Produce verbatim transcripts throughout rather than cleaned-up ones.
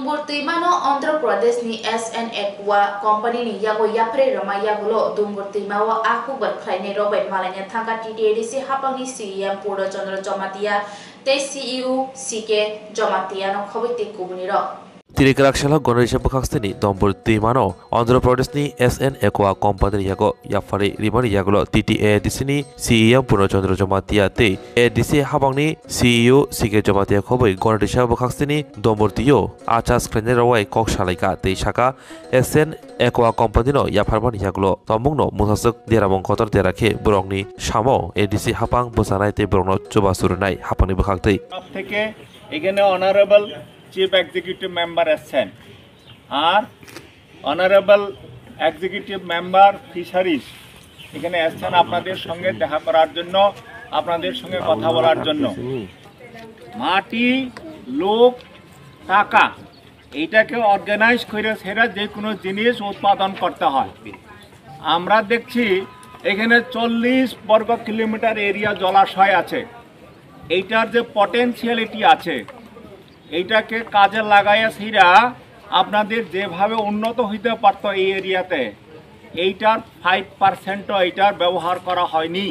Dumbur twimano Andhra Pradeshni S N Aqua companyni yago yapharwi rwma yagulo Dumbur twimao a hukbar khlainairok bai malaina thangkha T T A D C haphangni C E M Purna Chandra Jamatia tei C E O C K Jamatiano khobwi tei kubunirok. Tini kwrak salo Gonarisa bwkhak sini Dombor twimano Andhra Pradeshni S N Aqua companyni yago yapharwi rimani yagulo T T A D C ni C E M Purna Chandra Jamatia tei A D C habangni C E O C K Jamatia khobwi Gonarisa bwkhak sini Dombor twio achas khlainai rowai kok salaikha tei saka S N Aqua companyno yapharmani yagulo tongmungno mungsaswk deramung kotor dera khe borokni samo A D C hapang bwchanai tei borokno chubachu rwnai hapangni bwkhak twi. তরফ থেকে এখানে honourable chief executive member এসছেন, আর honourable executive member fisheries এখানে এসছেন আপনাদের সঙ্গে দেখা করার জন্য, আপনাদের সঙ্গে কথা বলার জন্য। মাটি, লোক, টাকা, এইটাকে অর্গানাইজ করে সেরা যে কোনো জিনিস উৎপাদন করতে হয়। আমরা দেখছি এখানে চল্লিশ বর্গ কিলোমিটার এরিয়া জলাশয় আছে, এইটার যে পটেনশিয়ালিটি আছে, এইটাকে কাজে লাগাইয়া সেরা আপনাদের যেভাবে উন্নত হইতে পারতো এই এরিয়াতে, এইটার ফাইভ পার্সেন্টও এইটার ব্যবহার করা হয়নি।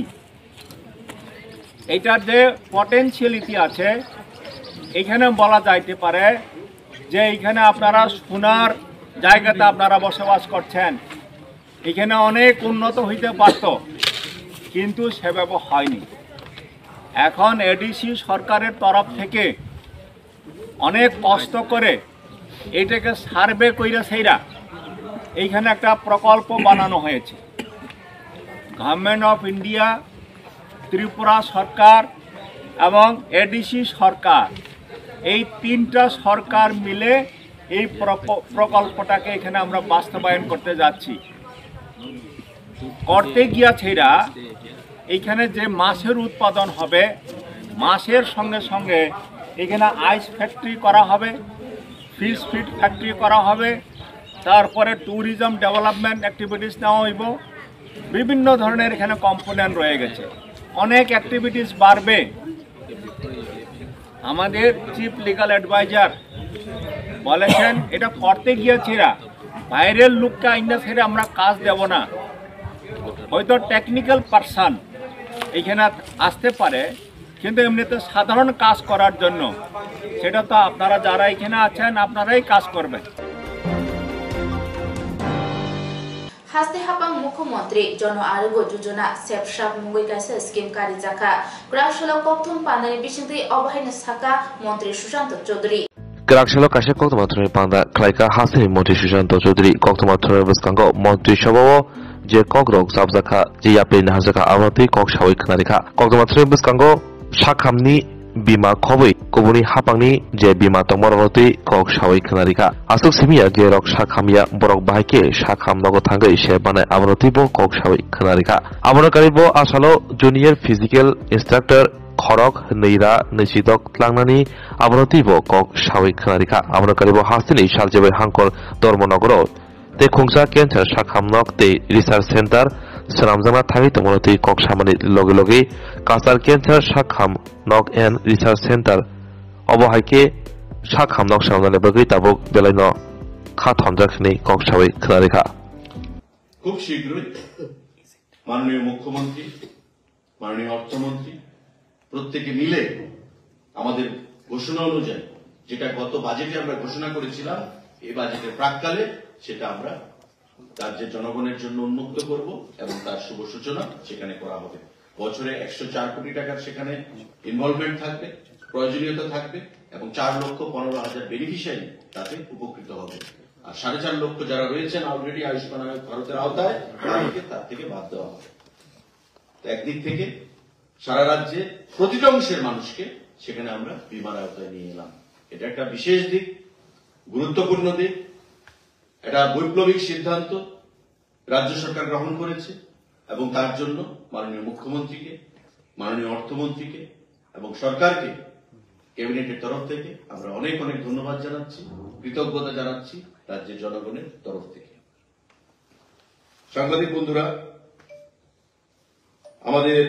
এইটার যে পটেনশিয়ালিটি আছে, এখানে বলা যাইতে পারে যে এখানে আপনারা সোনার জায়গাতে আপনারা বসবাস করছেন, এখানে অনেক উন্নত হইতে পারত, কিন্তু সেভাবে হয়নি। এখন এডিসি সরকারের তরফ থেকে অনেক কষ্ট করে এটাকে সার্ভে কইরা সেইরা এইখানে একটা প্রকল্প বানানো হয়েছে। গভর্নমেন্ট অফ ইন্ডিয়া, ত্রিপুরা সরকার এবং এডিসি সরকার, এই তিনটা সরকার মিলে এই প্রপ-, প্রকল্পটাকে এখানে আমরা বাস্তবায়ন করতে যাচ্ছি। করতে গিয়া ছেড়া এইখানে যে মাছের উৎপাদন হবে, মাছের সঙ্গে সঙ্গে এখানে আইস ফ্যাক্টরি করা হবে, ফিশ ফিড ফ্যাক্টরি করা হবে, তারপরে ট্যুরিজম ডেভেলপমেন্ট অ্যাক্টিভিটিস নেওয়া হইব। বিভিন্ন ধরনের এখানে কম্পোনেন্ট রয়ে গেছে, অনেক অ্যাক্টিভিটিস বাড়বে। আমাদের চিফ লিগ্যাল অ্যাডভাইজার বলেছেন, এটা করতে গিয়েছেরা বাইরের লোককে আইনা ছেড়ে আমরা কাজ দেব না। হয়তো টেকনিক্যাল পারসন এখানে আসতে পারে, কিন্তু এমনিতে সাধারণ কাজ করার জন্য সেটা তো আপনারা যারা এখানে আছেন, আপনারাই কাজ করবেন। Haste hapang Mukhyamantri Jan Arogya Yojana sepsak mungwi kaisa scheme karijakha. Kwrak salo kokthum pandani bisingtwi obo haino sakha Mantri Sushanta Chowdhury. Kwrak salo kaisa koktwma thumwi panda khlaikha haste Mantri Sushanta Chowdhury. Koktwma thumwi bwskango Mantri Sabhao je kokrok chapjakha, je yapri naharjakha, abono twi kok sawi khwnarikha. Koktwma thumwi bwskango sakhamni bima khobwi kubuni hapangni je bima tongmarokno twi kok sawi khwnarikha. Aswk simiya je rok sakhamya borok bahai khe sakham nogo thangwi se banai abono twibo kok sawi khwnarikha. Abono karibo asalo junior physical instructor khorok nwi ra nwi sidok tlangnani abono twibo kok sawi khwnarikha. Abono karibo hasteni saljebai hangkor Dharmanagaro tei khungsa cancer sakham nok tei research center swnamjakna thangwi tongmani twi kok samani logi logi Cachar cancer sakham nok and research center obo hai khe sakham nok swnamnani bagwi tabuk belaino kha thonjak hwnwi kok sawi khwnarikha. খুব শীঘ্রই মাননীয় মুখ্যমন্ত্রী, মাননীয় অর্থমন্ত্রী প্রত্যেকে মিলে আমাদের ঘোষণা অনুযায়ী, যেটা গত বাজেটে আমরা ঘোষণা করেছিলাম, এই বাজেটের প্রাক্কালে সেটা আমরা রাজ্যের জনগণের জন্য উন্মুক্ত করব এবং তার শুভ সূচনা সেখানে করা হবে। বছরে একশো চার কোটি টাকার সেখানে ইনভলভমেন্ট থাকবে, প্রয়োজনীয়তা থাকবে এবং চার লক্ষ পনেরো হাজার বেনিফিশিয়ারি তাতে উপকৃত হবে। আর সাড়ে চার লক্ষ যারা রয়েছেন অলরেডি আয়ুষ্মান ভারতের আওতায়, তাদেরকে তার থেকে বাদ দেওয়া হবে। তো একদিক থেকে সারা রাজ্যে প্রতিটা অংশের মানুষকে সেখানে আমরা বিমার আওতায় নিয়ে এলাম। এটা একটা বিশেষ দিক, গুরুত্বপূর্ণ দিক, এটা বৈপ্লবিক সিদ্ধান্ত রাজ্য সরকার গ্রহণ করেছে এবং তার জন্য মাননীয় মুখ্যমন্ত্রীকে, মাননীয় অর্থমন্ত্রীকে এবং সরকারকে ক্যাবিনেটের তরফ থেকে আমরা অনেক অনেক ধন্যবাদ জানাচ্ছি, কৃতজ্ঞতা জানাচ্ছি রাজ্যের জনগণের তরফ থেকে। সাংবাদিক বন্ধুরা, আমাদের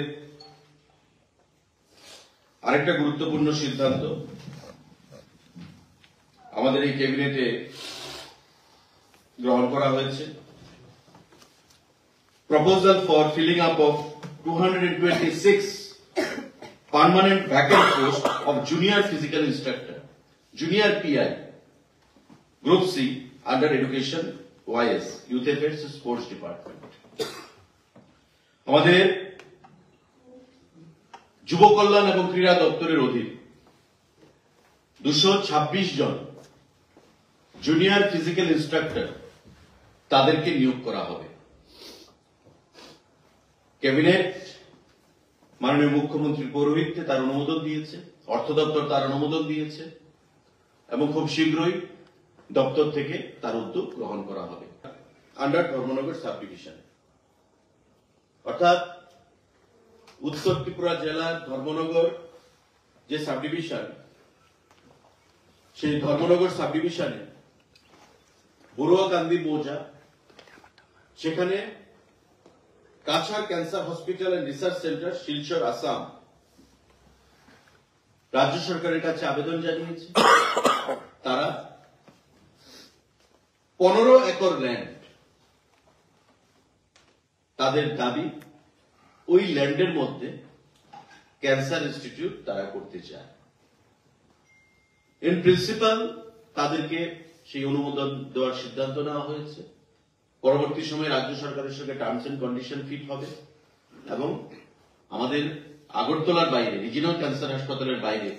আরেকটা গুরুত্বপূর্ণ সিদ্ধান্ত, আমাদের এই ক্যাবিনেটে গ্রহণ করা হয়েছে proposal for filling up of two hundred twenty six permanent vacant post of junior physical instructor, junior PI, group C, under education, YS, youth affairs, sports department. আমাদের যুব কল্যাণ এবং ক্রীড়া দপ্তরের অধীন দুশো ছাব্বিশ জন জুনিয়র ফিজিক্যাল ইনস্ট্রাক্টর, তাদেরকে নিয়োগ করা হবে। ক্যাবিনেট মাননীয় মুখ্যমন্ত্রীর পৌরোহিত্যে তার অনুমোদন দিয়েছে, অর্থ দপ্তর তার অনুমোদন দিয়েছে এবং খুব শীঘ্রই দপ্তর থেকে তার উদ্যোগ গ্রহণ করা হবে আন্ডার ধর্মনগর সাবডিভিশনে। অর্থাৎ উত্তর ত্রিপুরা জেলার ধর্মনগর যে সাবডিভিশন, সেই ধর্মনগর সাবডিভিশনে বড়ুয়াকান্দি মৌজা, সেখানে Cachar cancer hospital and research centre, Silchar, Assam, রাজ্য সরকারের কাছে আবেদন জানিয়েছে। তারা পনেরো একর ল্যান্ড, তাদের দাবি, ওই ল্যান্ডের মধ্যে ক্যান্সার ইনস্টিটিউট তারা করতে চায়। ইন প্রিন্সিপাল তাদেরকে সেই অনুমোদন দেওয়ার সিদ্ধান্ত নেওয়া হয়েছে। পরবর্তী সময়ে রাজ্য সরকারের সঙ্গে টার্মস এন্ড কন্ডিশন ফিট হবে এবং আমাদের আগরতলার বাইরে, রিজিনাল ক্যান্সার হাসপাতালের বাইরে,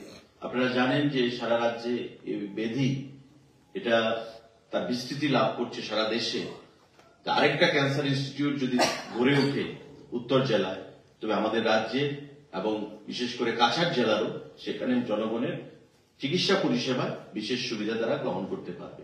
আপনারা জানেন যে সারা রাজ্যে এই ব্যাধি, এটা তার বিস্তৃতি লাভ করছে সারা দেশে। তা আরেকটা ক্যান্সার ইনস্টিটিউট যদি গড়ে ওঠে উত্তর জেলায়, তবে আমাদের রাজ্যে এবং বিশেষ করে কাছাড় জেলারও সেখানে জনগণের চিকিৎসা পরিষেবায় বিশেষ সুবিধা তারা গ্রহণ করতে পারবে।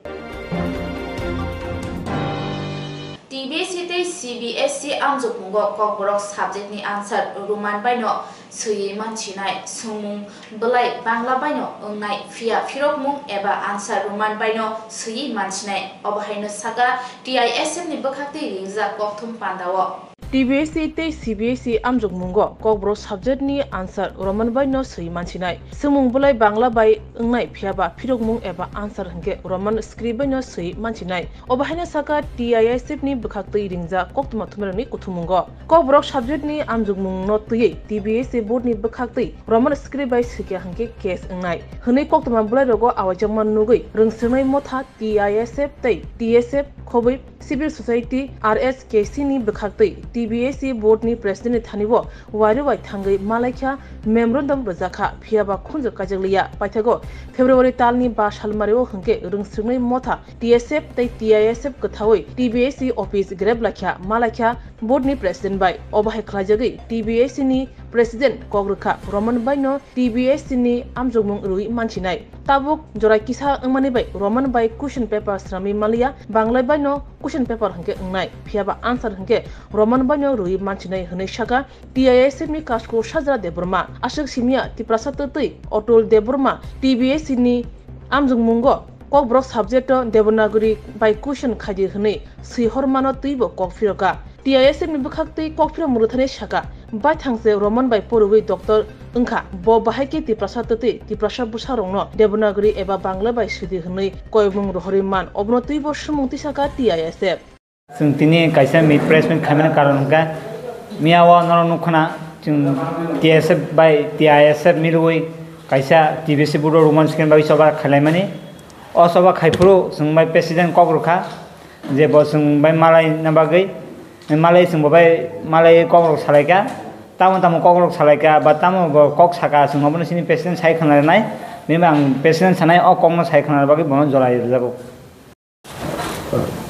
T B S E tei C B S E amjokmungo Kokborok subject ni answer Roman bai no swiwi mansinai, swngmung belai Bangla bai no wngnai, phiya phirokmung eba answer Roman bai no swiwi mansinai. Obo hai no saka T I S F ni bwkhak twi ringjak kokthum panda o. T B S E tei C B S E amjokmungo Kokborok subject ni answer Roman bai no swi mansinai. Swngmung belai Bangla bai wngnai, phiya ba phirokmung eba answer hwnkhe Roman script bai no swi mansinai. Obo hai no saka T I S F ni bwkhak twi ringjak koktwma thumairok ni kuthumungo. Kokborok subject ni amjokmung no twiwi T B S E board ni bwkhak twi Roman script bai swikha hwnkhe case wngnai hwnwi koktwma bwlai rogo awaijakma nugwi rwngswngnai motha T I S F tei T S F khobwi Civil Society, R S K C ni bwkhaktwi T B S E board ni president ni thani o wari wai thangwi malaikha memorandum rwjakha, phiya ba khunju kaijakliya. Paithago February talni ba salmari o hwnkhe rwngswrwngnai motha T S F tei T I S F kwthaui T B S E office grep laikha, malaikha board ni president bai. Obo hai khlaijagwi T B S E ni president kok rwkha Roman bai no T B S E ni amjokmung rwi mansinai. Tabuk jora kisa wngmani bai Roman bai question paper swnamwi manliya, Bangla bai no question paper hwnkhe wngnai, phiya ba answer hwnkhe Roman bai no rwi mansinai hwnwi saka T I S F ni kasku Sajra Debbarma. Aswk simiya Tiprasa twtwi Atul Debbarma T B S E ni amjokmungo Kokborok subject o Devanagari bai question khaidi hwnwi swihormano twibo kok phiroka. T I S F ni bwkhaktwi kokphirok mwrwthani saka, baithang se Roman bai poriwi doctor wngkha, bo bahai khe Tiprasa twtwi Tiprasa bwsarokno Devanagari eba Bangla bai swidi hwnwi koimung rohorwi man, obono twibo swmung tisaka T I S F. Chwng tini kaisa mi press meet khaimani karon hwnkha, miya o norok nukkhana chwng T S F bai T I S F milwi kaisa T B C board o Roman script bai choba khailaimani. O choba khaiphuru chwng bai president kok rwkha. Je bo chwng bai malai na bagwi, malai chwng bo bai malai kok rok salai kha, tamo tamo kok rok salai kha, ba tamo bo kok saka, chwng obono chini president sai khwna rwnai, bini bai ang president sanai o kok no sai khwna bagwi bono jora rwjago.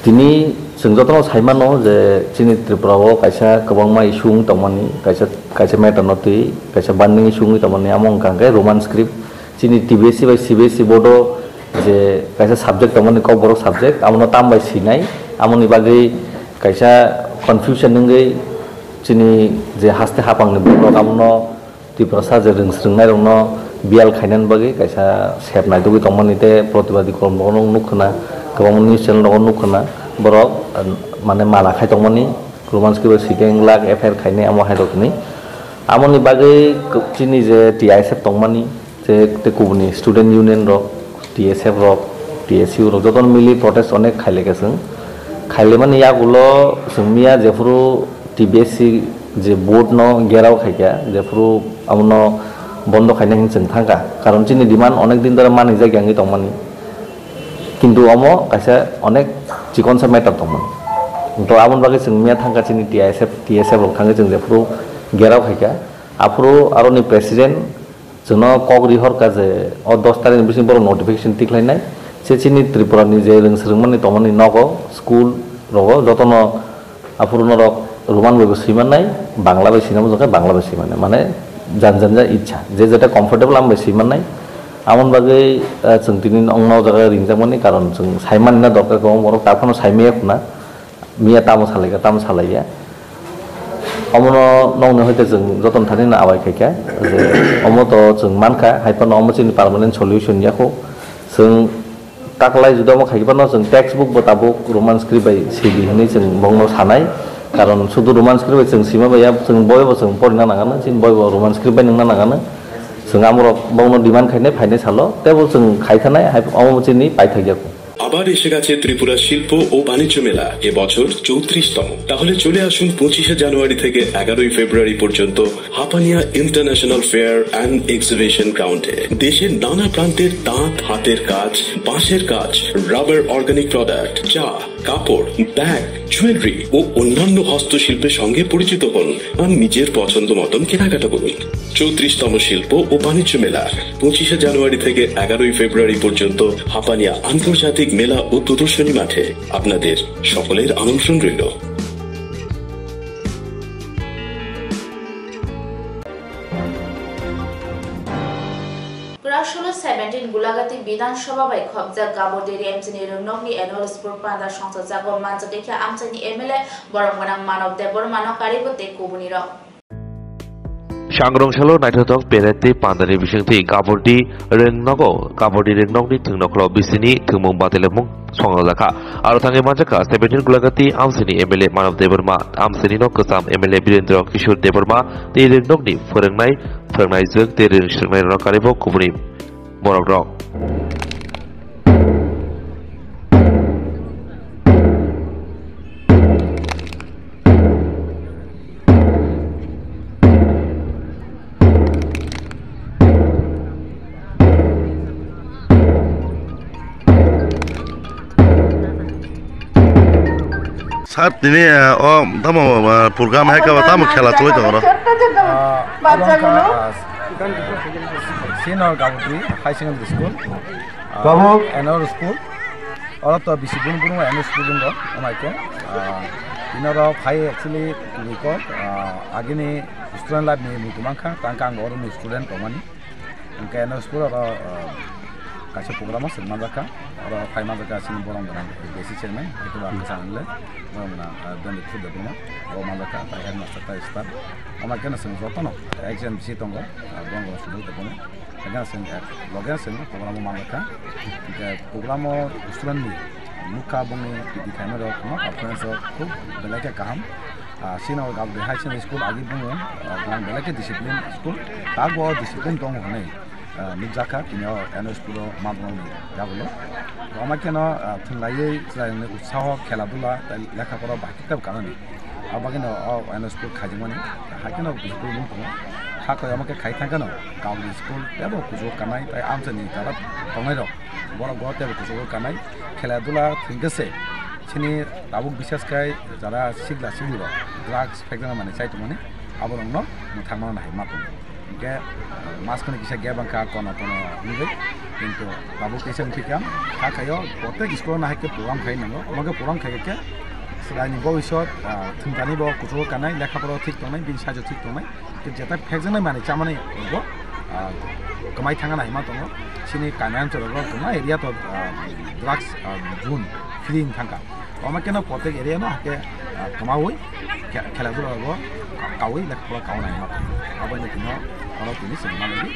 Tini chwng jotono sai mano je chini Tripura o kaisa kwbangma issue wng tongmani, kaisa, kaisa matter no twi, kaisa burning issue wngwi tongmani, amo wngkha hwnkhe Roman script. Chini T B S E bai C B S E board o je kaisa subject tongmani, Kokborok subject, abono tam bai swinai, amoni bagwi kaisa confusion wngwi chini je haste haphangni borok abono Tiprasa je rwngsrwngnairokno biyal khainani bagwi kaisa sep naitugwi tongmani tei protibadi kormo rokno nukkhwna, kwbangma news channel rogo nukkhwna, borok, mane, mala khai tongmani. Roman script bai swikhe wng lak F I R khainai, amo hai rok hinwi. Amoni bagwi chini je T I S F tongmani, je tei kubuni student union rok, T S F rok, T S U rok jotono mili protest onek khailai kha chwng. Khailaimani yagulo chwng miya jephuru T B S C je board no gerao khaikha, jephuru abono bondo khaina hin chwng thangkha. Karon chini demand onek din dora manijak yangwi tongmani. Kintu omo kaisa onek chikonsa matter tongmani. To aboni bagwi chwng miya thangkha chini T I S F, T S F rok thangwi chwng jephuru gerao khaikha. Aphuru aroni president chwngno kok rihorkha je o dos tarikni bising borok notification tikhlainai. Se chini Tripurani je rwng swrwngmani tongmani nogo, school rogo jotono aphuru norok Roman bai bo swimannai, Bangla bai swinai, bujokhe Bangla bai swimannai. Mane jan jan ja ichha. Je jeta comfortable am bai swimannai. Amoni bagwi, eh, chwng tini ongno o jaga ringjakmani karon chwng saimani na dorkar kwbang borok ta phano saimaya khuna. Miya tamo salaikha, tamo salaiya. Omono nokni hoite chwng jotono thani no abai khaikha. Je omo to chwng mankha, hai phano omo chini permanent solution ya kho. Chwng taklai juda omo khai phano chwng textbook bo tabuk Roman script bai sidi hinwi chwng bongno sanai. Karon sudu Roman script bai chwng sima bai ya, chwng boi bo chwng porina nangano, chini boi bo Roman script bai nungna nangano. Chwng amorok bongno demand khainai, phainai salo, tebo chwng khai thanai, hai omo chini paithak ya kho. আবার এসে গেছে ত্রিপুরা শিল্প ও বাণিজ্য মেলা, এবছর চৌত্রিশতম। তাহলে চলে আসুন পঁচিশে জানুয়ারি থেকে এগারোই ফেব্রুয়ারি পর্যন্ত Hapania international fair and exhibition গ্রাউন্ডে। দেশের নানা প্রান্তের তাঁত, হাতের কাজ, বাঁশের কাজ, রাবার অর্গানিক প্রোডাক্ট, চা, কাপড়, ব্যাগ, জুয়েলারি ও অন্যান্য হস্তশিল্পের সঙ্গে পরিচিত হন আর নিজের পছন্দ মতন কেনাকাটা করুন। চৌত্রিশতম শিল্প ও বাণিজ্য মেলা পঁচিশে জানুয়ারি থেকে এগারোই ফেব্রুয়ারি পর্যন্ত হাপানিয়া আন্তর্জাতিক মেলা ও প্রদর্শনী মাঠে। আপনাদের সকলের আমন্ত্রণ রইল। Kwrak solo seventeen Gulagati Bidhan Sabha bai khopjak Gabor Deri M C ni rwngnokni annual sport panda songchajago manjak khe amchaini M L A borok gwnang Manav Debbarma no karibo tei kubuni rok. Sangrong salo naithothok penalty pandani bisingtwi Gabor Deri rwngnogo, Gabor Deri rwngnokni thwngnokhorok bisini thwngmung batilaimung songlajakha. Aro thangwi manjakha seventeen Gulagati amsini M L A Manav Debbarma, amsini no kwcham M L A Birendra Kishore Debbarma tei rwngnokni phwrwngnai, phwrwngnaijwk tei rwng swrwngnairokno karibo kubuni borok rok. Sir, tini, eh, o tamo, eh, program hai ka tamo khela choli tongo ro? Ah, abo wngkha, ah, Senior Gabor Deri High Secondary School, ah, annual school. Oro to bisi bun bun annual school wng rok, amai khe, ah, tini oro phai actually kubui kok, ah, agini student life ni muitu mankha, tang khe ang oro ni student tongmani. Hwnkhe annual school oro, ah, kaisa program o chwng manjakha, oro phai manjakha chini borok gwnang, besi chairman, haikhebo ang kwchang le, borok gwnang, ah, Dondit Debbarma, bo manjakha, tai headmaster tai star. Ama khe no chwng jotono, exam bisi tongo, ah, borok gwnang student tongmani. Hwnkhe chwng, eh, loge chwng program o manjakha. Hwnkhe program o student ni nukha bongni twi khaima rok no, conference o khub belai khe kaham. Ah, sino Gabor Deri High Secondary School agi bungo, ah, belai khe discipline school. Tago discipline tongo hwnwi, ah, nukjakha tini o N O school o ma borok ni yagulo. Ama kheno, ah, thwnglaiwi chwraini utsaho, khela dula, tei lekha pora bai khe kanani. Abagino o N O school khaijakmani, haikhe no school mung tongo. Hakhe omo khe khai thangkheno Gabor Deri school teibo kuchugo kanai, tei amchaini jara tongnai rok borok bo teibo kuchugo kanai. Khela dula thwngkhe se chini tabuk bisas khai jara sigla sigli rok drugs phekjakna manwi chai tongmani, aborokno mwthangmano nahima tongo. Hwnkhe, ah, mas kheno kisa gap wngkha, kono kono wngwi, kintu tabuk kaisa wngphi kha, kha khaio, protek school-o nahai khe program khai nango, omo khe program khai khe chwraini bobiswt, ah, thwngkani bo kuchugo kanai, lekha pora thik tongnai, bini saijo thik tongnai, tei jeta phekjaknai manwi chamani bo, ah, kwmai thangna nahima tongo, chini kami amchai rogo kwma area to, ah, drugs, ah, zone free wng thangkha. Omo khe no protek area no hake, ah, kwmaui khe-, khela dula rogo kaui lekha pora kaui nai ma. Abo ni tino oro tini chwng ma nai di.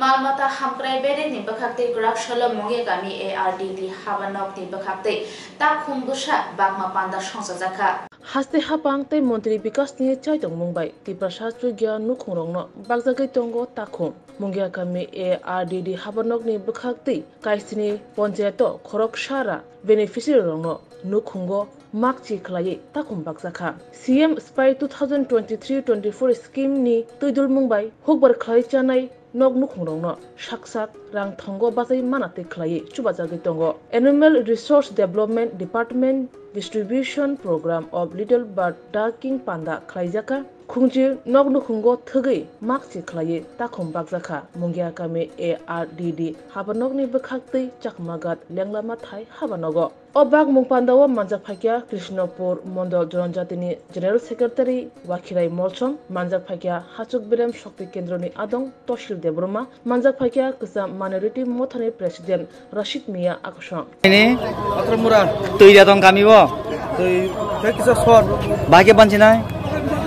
Malmata hamkrai bedekni bwkhaktwi Gwraksalo Mungia kami A R D D habanokni bwkhaktwi takhum bwsa bakma panda songchajakha. Haste hapang tei montri bikasni chaitongmung bai Tiprasa chugya nukhungrokno bakjagwi tongo takhum. Mungia kami A R D D habanokni bwkhaktwi kaisni ponchayato khorok sara beneficiary rokno nukhungo makchi khlaiwi takhum bakjakha. C M Spy two thousand twenty-three twenty-four scheme ni twidulmung bai hukbar khlai chanai nok nukhungrokno sak sak rang thongo bachai mana twi khlaiwi chubajagwi tongo. Animal Resource Development Department Distribution Program of Little Bird Ducking panda khlaijakha. Khungchi nok nukhungo thwgwi makchi khlaiwi takhum bakjakha. Mungia kami A R D D habanokni bwkhaktwi Chakmagat Lenglama thai habanogo. O bakmung pandao manjak phaikya Krishnopur Mondol Jonojatini General Secretary Wakhirai Molsom, manjak phaikya Hachuk Berem Shokti Kendroni adong Toshil Debbarma, manjak phaikya Kwcham Minority Mothani President Rashid Mia Akusong. Ini Atromura. Twi da tong kami bo? Twi, twi kisa sor. Bahai khe bansinai?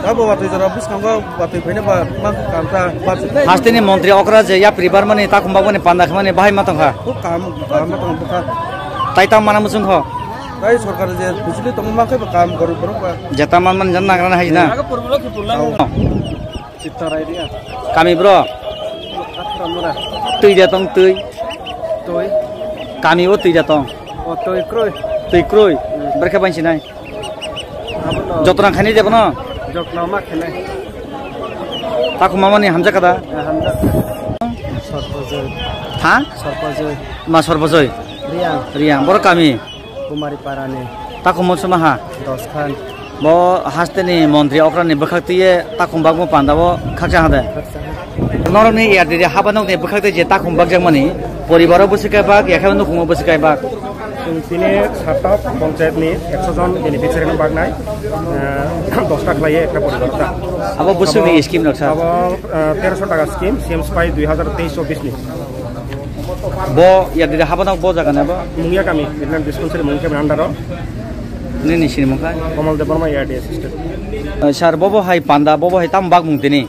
Abo watwi jora bwskango watwi phaina ba mang kanta bachwi. Hasteni montri okra je yapri barmani takhum bakmani panda khamani bahai ma tongkha. Khub kaham, kaham ma tong bwkha. Tai tam mana muchung kho? Tai sorkar je bijli tong ma khe ba kaham goru borok ba. Jeta man man jan nagrana hai na. Chitta Rai dia. Kami bro? Athramura. Twi da tong twi. Twi. Kami o twi da tong. O twi kroi. Twi kroi. Hmm. Berkhe bansinai. Abono. Jotrang khani de bono. Jotno ma khene. Takhum mamani hamjak kada. Eh, hamjak. Sorpojoi. Ha? Sorpojoi. Ma Sorpojoi. Riang. Riang. Boro kami. Kumari Parani. Takhum mo suma ha? Dos khan. Bo hasteni montri okrani bwkhak twiye takhum bakmo panda bo khakcha hade. Khakcha ha. Norokni A R D D habanokni bwkhak twi je takhum bakjakmani poribaro bwswk kai bak, yakhe nukhungo bwswk kai bak. Chwng tini Sartok ponchayatni ekso jon beneficiary no baknai, eh, dosta khlaiye ekta poribar ta. Abo bwswkni scheme rok sir? Abo, eh, teroso taka scheme, C M Spy dui hazar teis chobbish ni. Bo yadida habanok bo jaga na bo? Mungya kami, Midland Dispensary Mungya kami under o. Nini sini mungkha? Kamal Debbarma, A R D assistant. Eh, sir, bobo hai panda, bobo hai tam bak mung tini.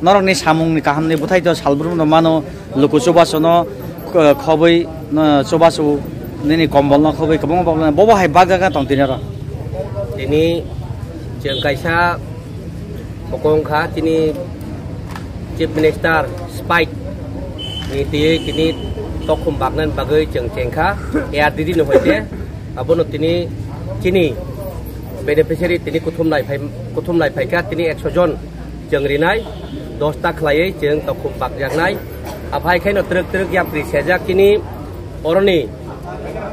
Norokni samungni kahamni bwthai to salbrumno mano, luku chubachuno, eh, khobwi, eh, chubachu nini kombolno khobwi kwbangma bobo hai bak jaga tong tini oro. Tini chwng kaisa Bokong kha tini Chief Minister Spike ni tiywi tini tokhum baknani bagwi chwng chengkha A R D D ni hoite. Abono tini chini beneficiary tini kuthum nai phai, kuthum nai phaikha tini ekso jon chwng rinai, dosta khlaiwi chwng tokhum bakjaknai. Aphai khaino twrwk twrwk yapri sejak chini oroni,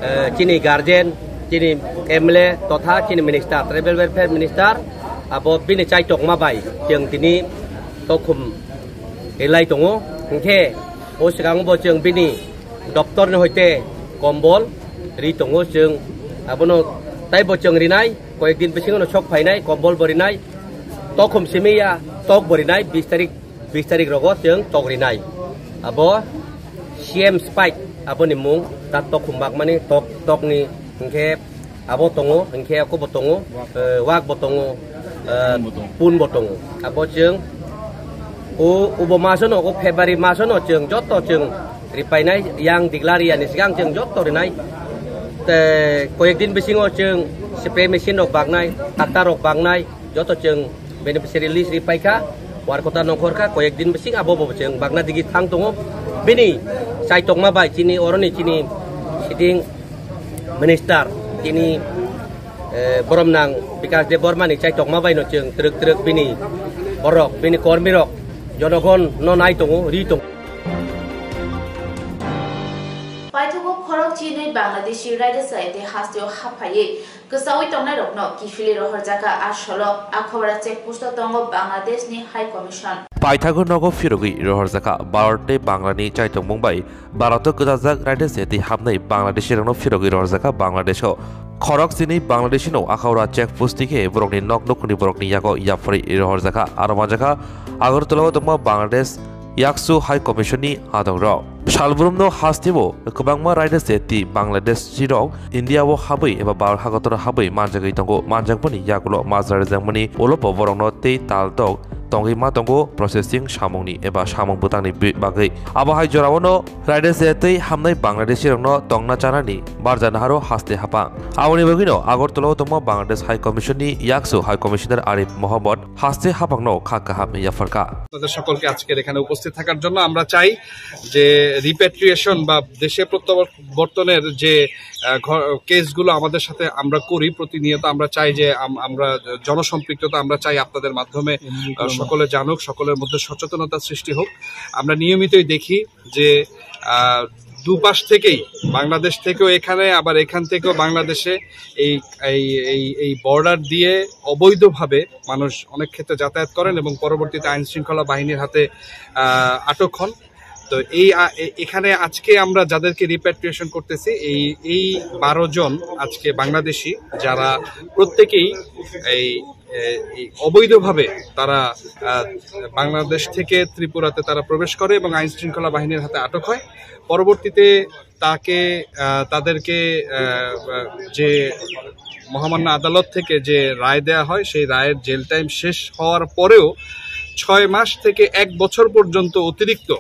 eh, chini guardian, chini M L A totha chini minister, tribal welfare minister, abo bini chaitokma bai chwng tini tokhum rilai tongo. Hinkhe o swkango bo chwng bini doptor ni hoite kombol ri tongo chwng. Abono taibo chwng rinai, koyek din bisingo no sok phainai, kombol bo rinai, tokhum simi ya tok bo rinai, bis tarik, bis tarik rogo chwng tok rinai. Abo C M Spike aboni mung, ta tokhum bakmani tok, tokni hinkhe abo tongo, hinkhe oko bo tongo, eh, wak bo tongo, eh, pun bo tongo. Abo chwng o, ubo masono, o February masono chwng joto chwng ripainai, yang digla riyani swkang chwng joto rinai. Te koyek din bisingo chwng spray machine rok baknai, tractor rok baknai, joto chwng beneficiary list ripaikha, warkota nongkhorkha, koyek din bising abo bo chwng bakna digi thang tongo. Bini chaitokma bai chini oroni chini sitting minister chini, eh, boromnang Bikash Debbarma ni chaitokma bai no chwng twrwk twrwk bini borok, bini kormi rok, jonogon no nai tongo, ri tongo. Paithago khorok chinwi Bangladeshi raida chai tei hasteo haphaiwi kwchaui tongnairokno kiphilwi rohorjakha. A solo Akhobora check post-o tongo Bangladeshni High Commission. Paithago nogo phirogwi rohorjakha Bharat tei Banglani chaitongmung bai Bharato kwchajak raida se twi hapnai Bangladeshirokno phirogwi rohorjakha Bangladesho. Khorok chinwi Bangladeshino Akhobora check post twi khe borokni nok nukhungni borokni yago yapharwi rohorjakha. Aro manjakha Agartala-o tongma Bangladesh Yaksu High Commission ni adongrok. Salbrumno hasteo kwbangma raida se twi Bangladeshirok India-o habwi eba Bharat hagotor habwi manjagwi tongo. Manjakmani yagulo majra rijangmani ulobo borokno tei tal tok tongwi ma tongo processing samungni eba samung bwtangni bi-, bagwi. Abo hai jorao no raida se tei hamnai Bangladeshi rokno tongna chanani barja naharo haste hapang. Aboni bagwino Agartala o tongma Bangladesh High Commission ni yaksu High Commissioner Arif Mohammad haste hapangno kha kaham yapharkha. আপনাদের সকলকে আজকের এখানে উপস্থিত থাকার জন্য। আমরা চাই যে রিপ্যাট্রিয়েশন বা দেশে প্রত্যাবর্তনের যে আহ, ঘ- কেসগুলো আমাদের সাথে আমরা করি প্রতিনিয়ত, আমরা চাই যে আম- আমরা জনসম্পৃক্ততা আমরা চাই আপনাদের মাধ্যমে আহ, সকলে জানুক, সকলের মধ্যে সচেতনতা সৃষ্টি হোক। আমরা নিয়মিতই দেখি যে আহ, দুপাশ থেকেই, বাংলাদেশ থেকেও এখানে, আবার এখান থেকেও বাংলাদেশে এই এই এই এই বর্ডার দিয়ে অবৈধভাবে মানুষ অনেক ক্ষেত্রে যাতায়াত করেন এবং পরবর্তীতে আইন শৃঙ্খলা বাহিনীর হাতে আহ, আটক হন। তো এই আ- এ- এখানে আজকে আমরা যাদেরকে রিপ্যাট্রিয়েশন করতেছি, এই এই বারো জন আজকে বাংলাদেশি, যারা প্রত্যেকেই এই এ- এই অবৈধভাবে তারা আহ, বাংলাদেশ থেকে ত্রিপুরাতে তারা প্রবেশ করে এবং আইন শৃঙ্খলা বাহিনীর হাতে আটক হয়। পরবর্তীতে তাকে আহ, তাদেরকে আহ, যে মহামান্য আদালত থেকে যে রায় দেয়া হয়, সেই রায়ের জেল টাইম শেষ হওয়ার পরেও ছয় মাস থেকে এক বছর পর্যন্ত অতিরিক্ত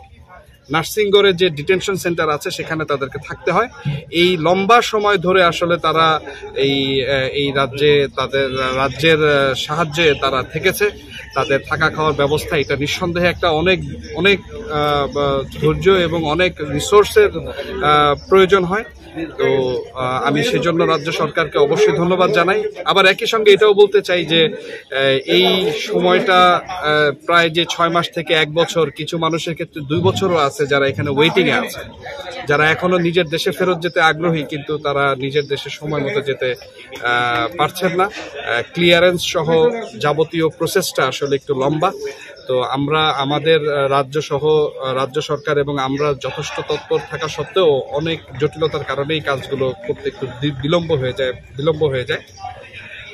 নার্সিংগড়ে যে ডিটেনশন সেন্টার আছে, সেখানে তাদেরকে থাকতে হয়। এই লম্বা সময় ধরে আসলে তারা এই আহ, এই রাজ্যে তাদের রাজ্যের আহ, সাহায্যে তারা থেকেছে। তাদের থাকা খাওয়ার ব্যবস্থা, এটা নিঃসন্দেহে একটা অনেক অনেক আহ, বা ধৈর্য এবং অনেক রিসোর্সের আহ, প্রয়োজন হয়। তো আহ, আমি সেজন্য রাজ্য সরকারকে অবশ্যই ধন্যবাদ জানাই। আবার একই সঙ্গে এটাও বলতে চাই যে আহ, এই সময়টা আহ, প্রায় যে ছয় মাস থেকে এক বছর, কিছু মানুষের ক্ষেত্রে দুই বছরও আছে যারা এখানে ওয়েটিং এ আছে, যারা এখনো নিজের দেশে ফেরত যেতে আগ্রহী, কিন্তু তারা নিজের দেশে সময় মতো যেতে আহ, পারছেন না। ক্লিয়ারেন্স সহ যাবতীয় প্রসেসটা আসলে একটু লম্বা। তো আমরা আমাদের আহ, রাজ্য সহ আহ, রাজ্য সরকার এবং আমরা যথেষ্ট তৎপর থাকা সত্ত্বেও অনেক জটিলতার কারণে এই কাজগুলো করতে একটু দি- বিলম্ব হয়ে যায় বিলম্ব হয়ে যায়।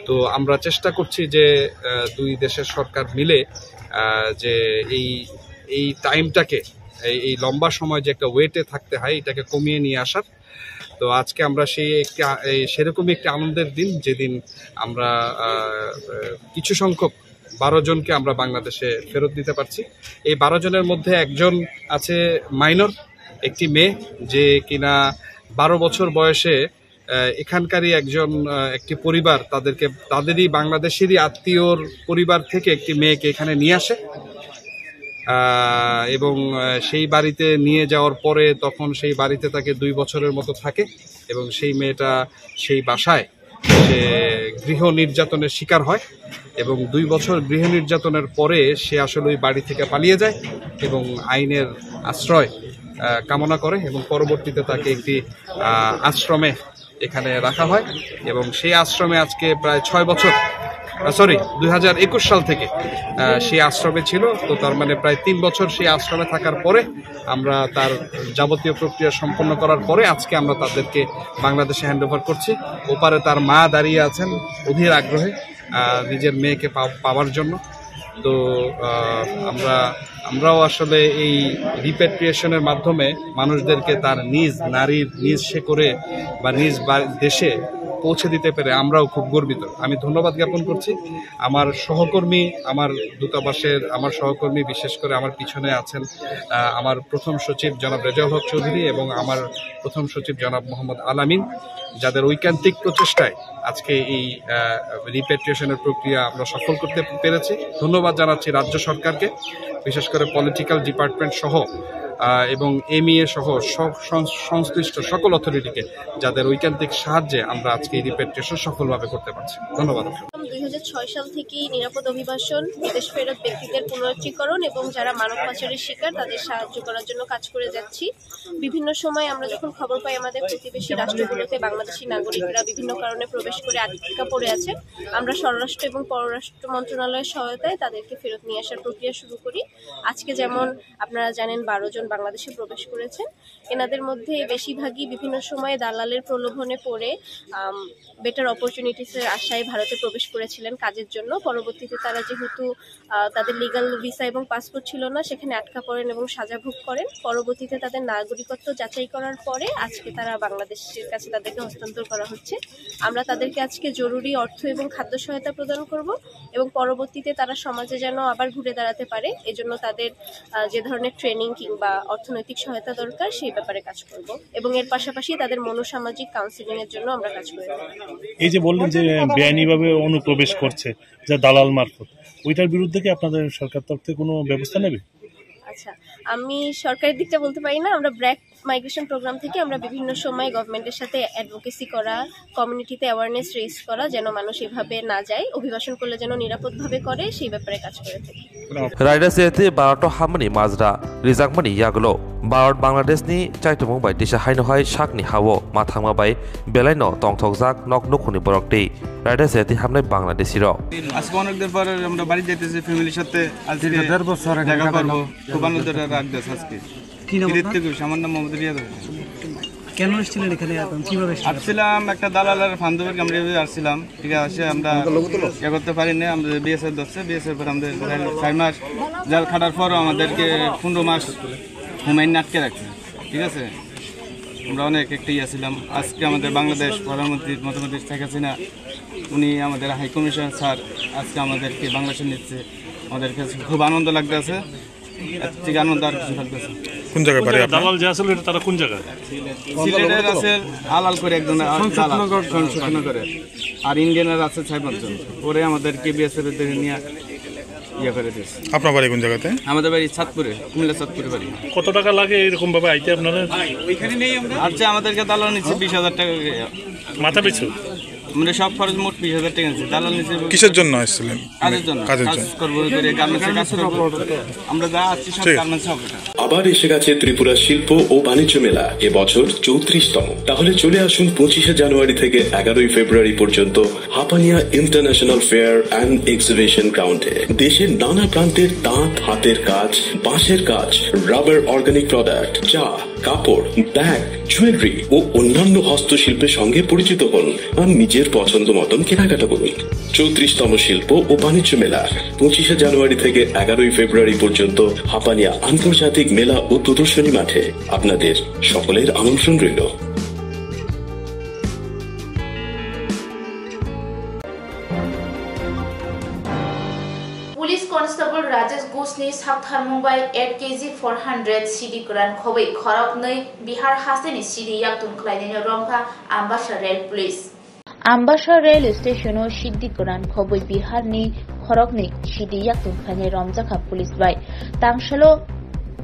তো আমরা চেষ্টা করছি যে আহ, দুই দেশের সরকার মিলে আহ, যে এই এই টাইমটাকে, এই এই লম্বা সময় যে একটা ওয়েটে থাকতে হয়, এটাকে কমিয়ে নিয়ে আসার। তো আজকে আমরা সেই একটি আ- এই সেরকমই একটি আনন্দের দিন, যেদিন আমরা আহ, আহ, কিছু সংখ্যক বারো জনকে আমরা বাংলাদেশে ফেরত দিতে পারছি। এই বারো জনের মধ্যে একজন আছে মাইনর, একটি মেয়ে, যে কিনা বারো বছর বয়সে আহ, এখানকারই একজন আহ, একটি পরিবার তাদেরকে, তাদেরই বাংলাদেশেরই আত্মীয়র পরিবার থেকে একটি মেয়েকে এখানে নিয়ে আসে। আহ, এবং আহ, সেই বাড়িতে নিয়ে যাওয়ার পরে তখন সেই বাড়িতে তাকে দুই বছরের মতো থাকে এবং সেই মেয়েটা সেই বাসায় সে গৃহ নির্যাতনের শিকার হয় এবং দুই বছর গৃহ নির্যাতনের পরে সে আসলে ওই বাড়ি থেকে পালিয়ে যায় এবং আইনের আশ্রয় আহ, কামনা করে এবং পরবর্তীতে তাকে একটি আহ, আশ্রমে এখানে রাখা হয় এবং সেই আশ্রমে আজকে প্রায় ছয় বছর, সরি, দুই হাজার একুশ সাল থেকে আহ, সেই আশ্রমে ছিল। তো তার মানে প্রায় তিন বছর সেই আশ্রমে থাকার পরে আমরা তার যাবতীয় প্রক্রিয়া সম্পন্ন করার পরে আজকে আমরা তাদেরকে বাংলাদেশে হ্যান্ড ওভার করছি। ওপারে তার মা দাঁড়িয়ে আছেন অধীর আগ্রহে আহ, নিজের মেয়েকে পা- পাওয়ার জন্য। তো আহ, আমরা আমরাও আসলে এই রিপ্যাট্রিয়েশনের মাধ্যমে মানুষদেরকে তার নিজ নারীর নিজ শেকড়ে বা নিজ বা- দেশে পৌঁছে দিতে পেরে আমরাও খুব গর্বিত। আমি ধন্যবাদ জ্ঞাপন করছি আমার সহকর্মী, আমার দূতাবাসের আমার সহকর্মী, বিশেষ করে আমার পিছনে আছেন আহ, আমার প্রথম সচিব জনাব রেজাউল হক চৌধুরী এবং আমার প্রথম সচিব জনাব মোহাম্মদ আলামিন, যাদের ঐকান্তিক প্রচেষ্টায় আজকে এই রিপ্যাট্রিয়েশনের প্রক্রিয়া আমরা সফল করতে পেরেছি। ধন্যবাদ জানাচ্ছি রাজ্য সরকারকে, বিশেষ করে পলিটিক্যাল ডিপার্টমেন্ট সহ আহ, এবং এমইএ সহ সব সং- সংশ্লিষ্ট সকল অথরিটিকে, যাদের ঐকান্তিক সাহায্যে আমরা আজকে এই রিপ্যাট্রিয়েশন সফলভাবে করতে পারছি। ধন্যবাদ। দুই হাজার ছয় সাল থেকেই নিরাপদ অভিবাসন, বিদেশ ফেরত ব্যক্তিদের পুনরুদ্ধারকরণ এবং যারা মানব পাচারের শিকার তাদের সাহায্য করার জন্য কাজ করে যাচ্ছি। বিভিন্ন সময় আমরা যখন খবর পাই আমাদের প্রতিবেশী রাষ্ট্রগুলোতে বাংলাদেশি নাগরিকরা বিভিন্ন কারণে প্রবেশ করে আটকা পড়ে আছেন, আমরা স্বরাষ্ট্র এবং পররাষ্ট্র মন্ত্রণালয়ের সহায়তায় তাদেরকে ফেরত নিয়ে আসার প্রক্রিয়া শুরু করি। আজকে যেমন আপনারা জানেন বারো জন বাংলাদেশে প্রবেশ করেছেন। এনাদের মধ্যে বেশিরভাগই বিভিন্ন সময়ে দালালের প্রলোভনে পড়ে বেটার অপরচুনিটিসের আশায় ভারতে প্রবেশ করেছিলেন কাজের জন্য। পরবর্তীতে তারা যেহেতু আহ, তাদের লিগ্যাল ভিসা এবং পাসপোর্ট ছিল না, সেখানে আটকা পড়েন এবং সাজা ভোগ করেন। পরবর্তীতে তাদের নাগরিকত্ব যাচাই করার পরে আজকে তারা বাংলাদেশের কাছে তাদেরকে হস্তান্তর করা হচ্ছে। আমরা তাদেরকে আজকে জরুরি অর্থ এবং খাদ্য সহায়তা প্রদান করব। এবং পরবর্তীতে তারা সমাজে যেন আবার ঘুরে দাঁড়াতে পারে, এজন্য তাদের, আহ, যে ধরনের ট্রেনিং কিংবা অর্থনৈতিক সহায়তা দরকার, সেই ব্যাপারে কাজ করব। এবং এর পাশাপাশি তাদের মনোসামাজিক কাউন্সেলিং এর জন্য আমরা কাজ করে থাকি। এই যে বললেন যে বেআইনিভাবে অনুপ্রবেশ করছে, যা দালাল মারফত, ওইটার বিরুদ্ধে কি আপনাদের সরকার তরফ থেকে কোনো ব্যবস্থা নেবে? আচ্ছা, আমি সরকারের দিকটা বলতে পারি না। আমরা ব্র্যাক মাইগ্রেশন প্রোগ্রাম থেকে আমরা বিভিন্ন সময় গভর্নমেন্টের সাথে অ্যাডভোকেসি করা, কমিউনিটিতে অ্যাওয়ারনেস রেজ করা, যেন মানুষ এভাবে না যায়, অভিবাসন করলে যেন নিরাপদভাবে করে, সেই ব্যাপারে কাজ করে থাকি। Raida se tei Bharat o hamani majra rijakmani yagulo Bharat Bangladesh ni chaitumung bai tisa haino hai sakni hao ma thangma bai belai no tongthokjak nok nukhungni borok tei raida se tei hamnai Bangladeshi rok. আজকে অনেক দিন পরে আমরা বাড়ি যাইতেছি ফ্যামিলির সাথে। আজকে দীর্ঘ দেড় বছর এখানে দেখা কাটালাম। করবো। খুব আনন্দ লাগতেছে আজকে। কি নাম ফিরে আপনার? থেকে আমার নাম মোহাম্মদ রিয়াদ হোসেন। কেন এসেছিলেন এখানে? এখন কিভাবে এসেছিলেন? আসছিলাম একটা দালালের ফান্দুবের কামড়ে আসছিলাম, ঠিক আছে? আমরা ইয়ে করতে পারি না, আমাদের বিএসএফ ধরছে, বিএসএফ পর আমাদের চার মাস জেল খাটার পরও আমাদেরকে পনেরো মাস হুমায়ুন আটকে রাখছে, ঠিক আছে? আমরা অনেক একটা ইয়ে ছিলাম। আজকে আমাদের বাংলাদেশ প্রধানমন্ত্রী মোহাম্মদ শেখ হাসিনা, উনি আমাদের হাই কমিশনার স্যার আজকে আমাদেরকে বাংলাদেশে নিচ্ছে, আমাদের কাছে খুব আনন্দ লাগতেছে। এর থেকে আনন্দ আর কিছু লাগতেছে। কোন জায়গায় বাড়ি আপনার? দালাল যে আসলে এটা তারা কোন জায়গায়? সিলেটের আছে আলাল করে একজন দালাল, সংসদনগর। সংসদনগরে। আর ইন্ডিয়ানের আছে ছয় পাঁচজন। ওরে আমাদেরকে বিএসএফ এর ধরে নিয়ে ইয়ে করে দিয়েছে। আপনার বাড়ি কোন জায়গাতে? আমাদের বাড়ি চাঁদপুরে, কুমিল্লা চাঁদপুরে বাড়ি। কত টাকা লাগে এরকম ভাবে আইতে আপনাদের? আচ্ছা, আমাদেরকে দালাল নিচ্ছে বিশ হাজার টাকা করে। মাথা পিছু? মানে সব খরচ মোট বিশ হাজার টাকা নিচ্ছে, দালাল নিচ্ছে। কিসের জন্য আসছিলেন? কাজের জন্য। কাজের কাজ জন্য। করবো, করে গার্মেন্টসে কাজ করবো। আমরা যা আসছি সব ঠিক আছে। গার্মেন্টসে হবে। আবার এসে গেছে ত্রিপুরা শিল্প ও বাণিজ্য মেলা, এবছর চৌত্রিশতম। তাহলে চলে আসুন পঁচিশে জানুয়ারি থেকে এগারোই ফেব্রুয়ারি পর্যন্ত Hapania international fair and exhibition গ্রাউন্ডে। দেশের নানা প্রান্তের তাঁত, হাতের কাজ, বাঁশের কাজ, রাবার অর্গানিক প্রোডাক্ট, চা, কাপড়, ব্যাগ, জুয়েলারি ও অন্যান্য হস্তশিল্পের সঙ্গে পরিচিত হন আর নিজের পছন্দ মতন কেনাকাটা করুন। চৌত্রিশতম শিল্প ও বাণিজ্য মেলা পঁচিশে জানুয়ারি থেকে এগারোই ফেব্রুয়ারি পর্যন্ত হাপানিয়া আন্তর্জাতিক মেলা ও প্রদর্শনী মাঠে। আপনাদের সকলের আমন্ত্রণ রইল। Police Constable Rajesh Ghosh ni saktharmung bai eight K G four hundred sidi kwran khobwi khoroknwi Bihar hasteni sidi yaktung khlainaino romkha Ambassa Rail Police. Ambassa Rail Station o sidi kwran khobwi Bihar ni khoroknwi sidi yaktung khlainai romjakha police bai. Tangsalo